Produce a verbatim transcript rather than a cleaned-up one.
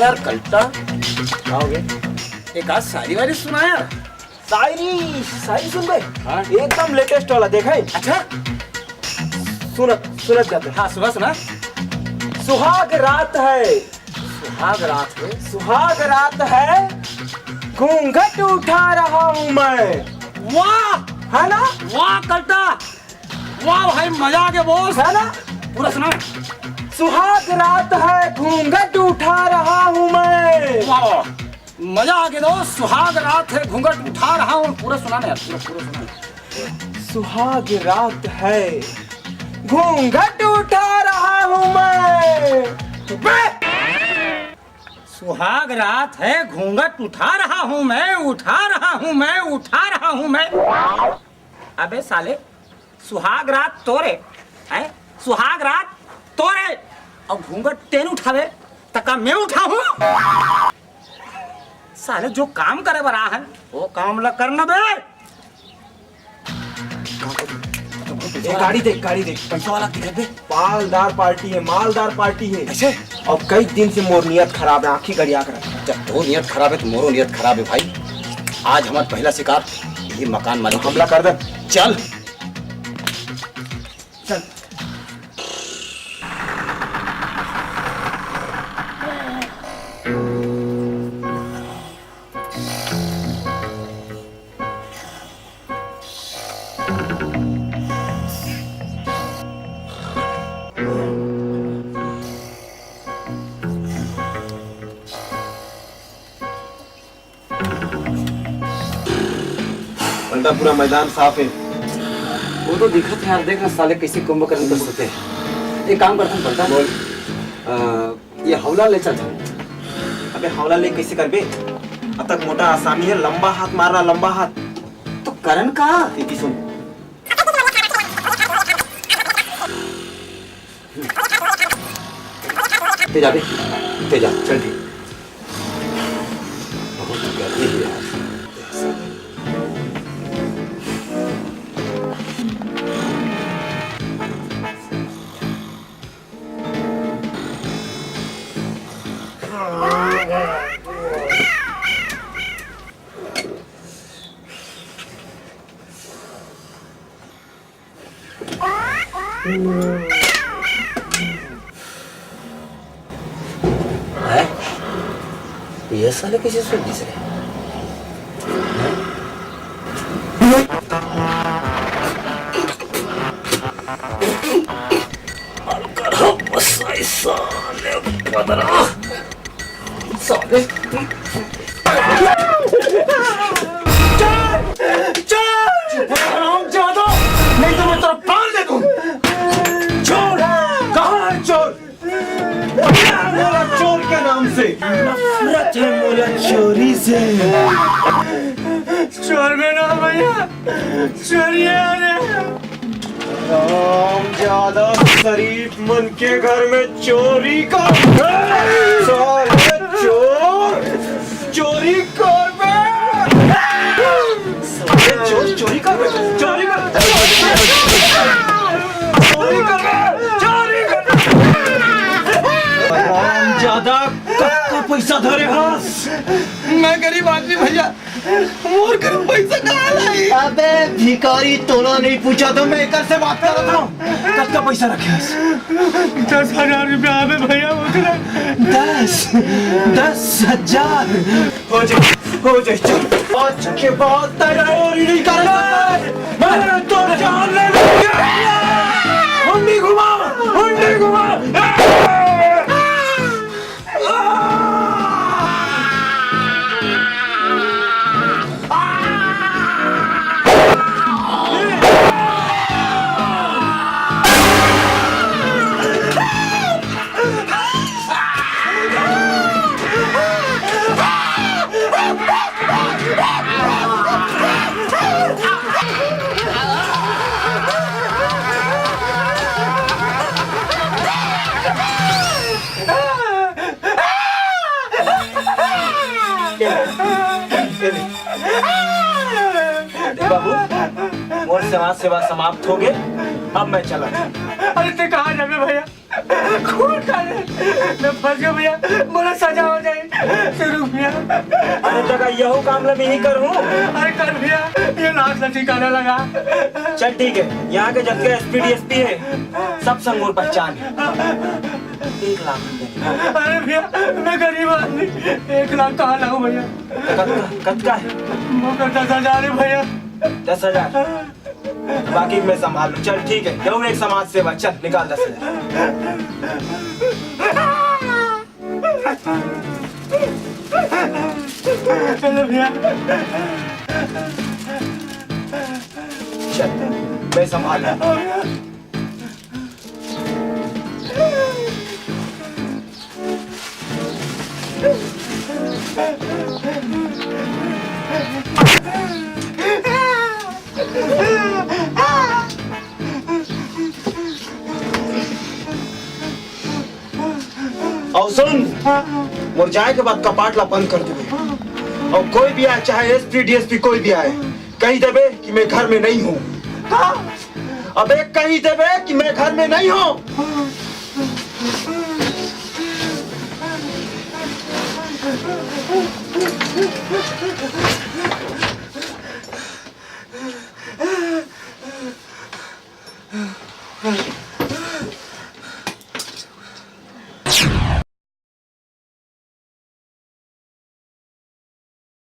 यार कल्टा, का हो गया? एक आध शायरी वायरी सुना यार। शायरी, शायरी सुनबे? हाँ। एकदम लेटेस्ट वाला, देखा है? अच्छा। सुनत, सुनत जाते हैं। हाँ, सुना, सुना। सुहाग रात है। सुहाग रात है। सुहाग रात है, घूंघट उठा रहा हूँ मैं। वाह! है ना? वाह कल्टा, वाह भाई, मजा आ गया बॉस। है ना? पूरा सुना। सुहाग रात है, घूंघट उठा रहा हूँ मैं। वाह, वाह। मजा आ गया दोस्त, सुहाग रात है, घूंघट उठा रहा हूँ। पूरा सुना ना यार, पूरा, पूरा सुना। सुहाग रात है, घूंघट उठा रहा हूँ मैं। बे! सुहाग रात है, घूंघट उठा रहा हूँ मैं, उठा रहा हूँ मैं, उठा रहा हूँ मैं। अबे साले, सुहाग रात तोरे, हैं? सुहाग रात तोरे, अउ घूंघट तेन उठावे, त का मैं उठाहूँ? साले, जो काम करे बर आ है, वो काम ला करना बे। ए, गाड़ी देख, गाड़ी देख। पैसा वाला दिखत बे। मालदार पार्टी है, मालदार पार्टी है। कैसे? अब कई दिन से मोर नियत खराब है, आँखी गड़िया कर रखा है। जब तो नियत खराब है तो मोरो नियत खराब है भाई। आज हमारा पहला शिकार, ये मकान मालिक हमला कर दे। चल। चल। पलटा, पूरा मैदान साफ है। वो तो दिखत है यार, देख ना साले कैसे कुंभकर्ण कर सोते हैं। एक काम करते हैं पलटा, बोल। अ, ये हौला ले चलते हैं। अबे हौला ले कैसे करबे? अतक मोटा आसामी है, लंबा हाथ मार रहा, लंबा हाथ। तो करन का? इतनी सुन। तेजा बे, तेजा, चल ठीक। बहुत गर्मी है यार। हैं? ये साले कैसे सूत गिस रे? हैं? साले पदरा। साले। चोर! चोर! चुप रहो, हरामजादा! नहीं तो मैं तेरा प्राण दे दूं। चोर! कहाँ है चोर? क्या है मोला चोर के नाम से? नफरत है मोला चोरी से। चोर में ना भैया, चोरी है रे। हरामजादा, शरीफ मन के घर में चोरी कर, साले चोर, चोरी कर बे। साले चोर, चोरी कर बे, चोरी कर, चोरी कर बे, चोरी कर। हरामजादा, कतका पैसा धरे हस? मैं गरीब आदमी भैया, मोर करा पैसा कहाँ लाई? अबे भिखारी, तोला नहीं पूछा तो मैं एकर से बात करत हूँ। कतका पैसा रखे हस? दस हजार रुपया। अबे भैया, उतना। दस, दस हजार। हो जाए, हो जाए, चल। आज के बाद तेरा चोरी नहीं करना। मैं तो जान ले लूंगा। हुंडी घुमा, हुंडी घुमा। बाबू, मोर समाज सेवा समाप्त हो गए, अब मैं चला। अरे ते कहाँ जाबे भैया? खून खा ले। मैं फंस गया भैया, मोला सजा हो जाए। शुरू भैया। अरे त का यहू काम ला मैं ही करूँ? अरे कर भैया, ये नाक ला ठिकाना लगा। चल ठीक है, यहाँ के जतके एसपी डीएसपी है, सब संग मोर पहचान है। एक लाख रुपया। अरे भैया, मैं गरीब आदमी, एक लाख कहाँ लाऊं भैया? कतका, कतका है? वो कर दस हजार है भैया। दस हजार? बाकी मैं संभाल लूँ। चल ठीक है, यहू एक समाज सेवा। चल निकाल दस हजार। चलो भैया। चल, मैं संभाल लूँ। अउ सुन, मोर जाए के बाद कपाट ला बंद कर देबे। अउ कोई भी आए, चाहे एसपी डीएसपी कोई भी आए, कहि देबे कि मैं घर में नहीं हूँ। अबे कहि देबे कि मैं घर में नहीं हूँ।